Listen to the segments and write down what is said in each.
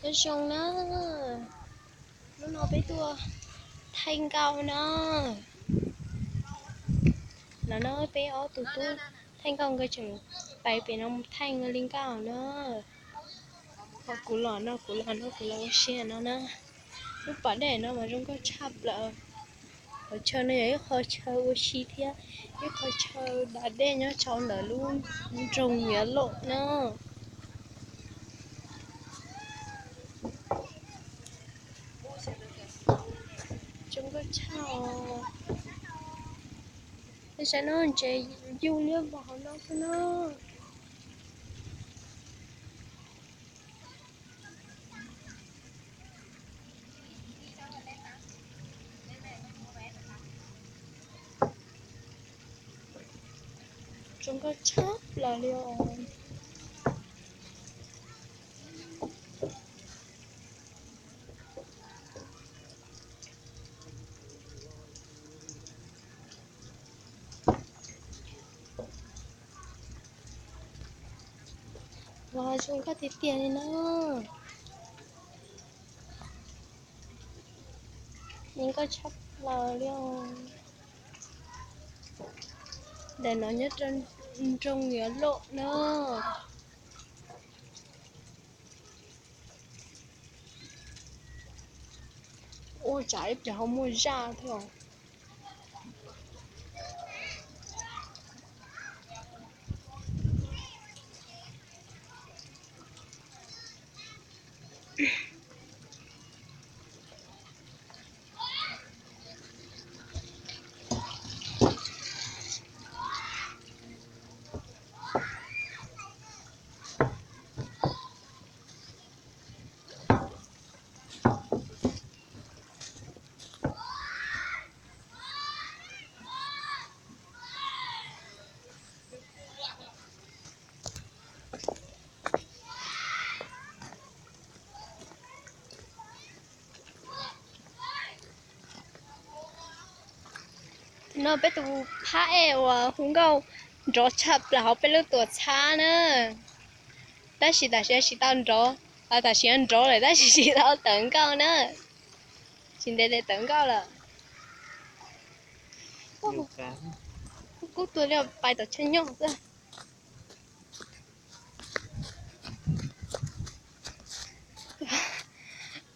Nyob zoo na, hnub no peb tuaj thaij nkauj na. No na peb ob tug tub thaij nkauj, nkawd tseem pais pem no mus thaij li nkauj na. Ho kuv los no, kuv los no, kuv los ua si no na. Lub pas dej no mas zoo nkauj tshaj plaws. Qhov chaw no yog ib qho chaw ua si thiab ib qho chaw da dej nyob rau ntawm lub nroog Nyiav Lauj na. Zoo nkauj tshaj os. Peb saib no ntses yug liab vog hauv no xwb na. Zoo nkauj tshaj plaws li os. Ua zoo nkauj tiag tiag li na. Zoo nkauj tshaj plaws li os. Ntawm no nyob rau nroog Nyiav Lauj na. Ua cas ib pliag ho muaj zaj thiab. No peb tus phab ej uas hu nkauj nrov tshaj plaws hauv peb lub tuam txhab na. Tab sis tam sim tsis tau nrov, tam sim nrov lawm tab sis tsis tau tawm nkauj na. Tsis ntev ntev tawm nkauj lawm. Kub kub tuag li pais tom chaw nyob xwb.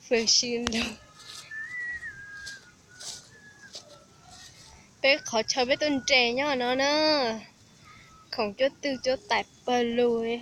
Fwm si lug. Peb qhov chaw peb tuaj nres nyob no na, khoom cuab twg cuab tais pawg lug li.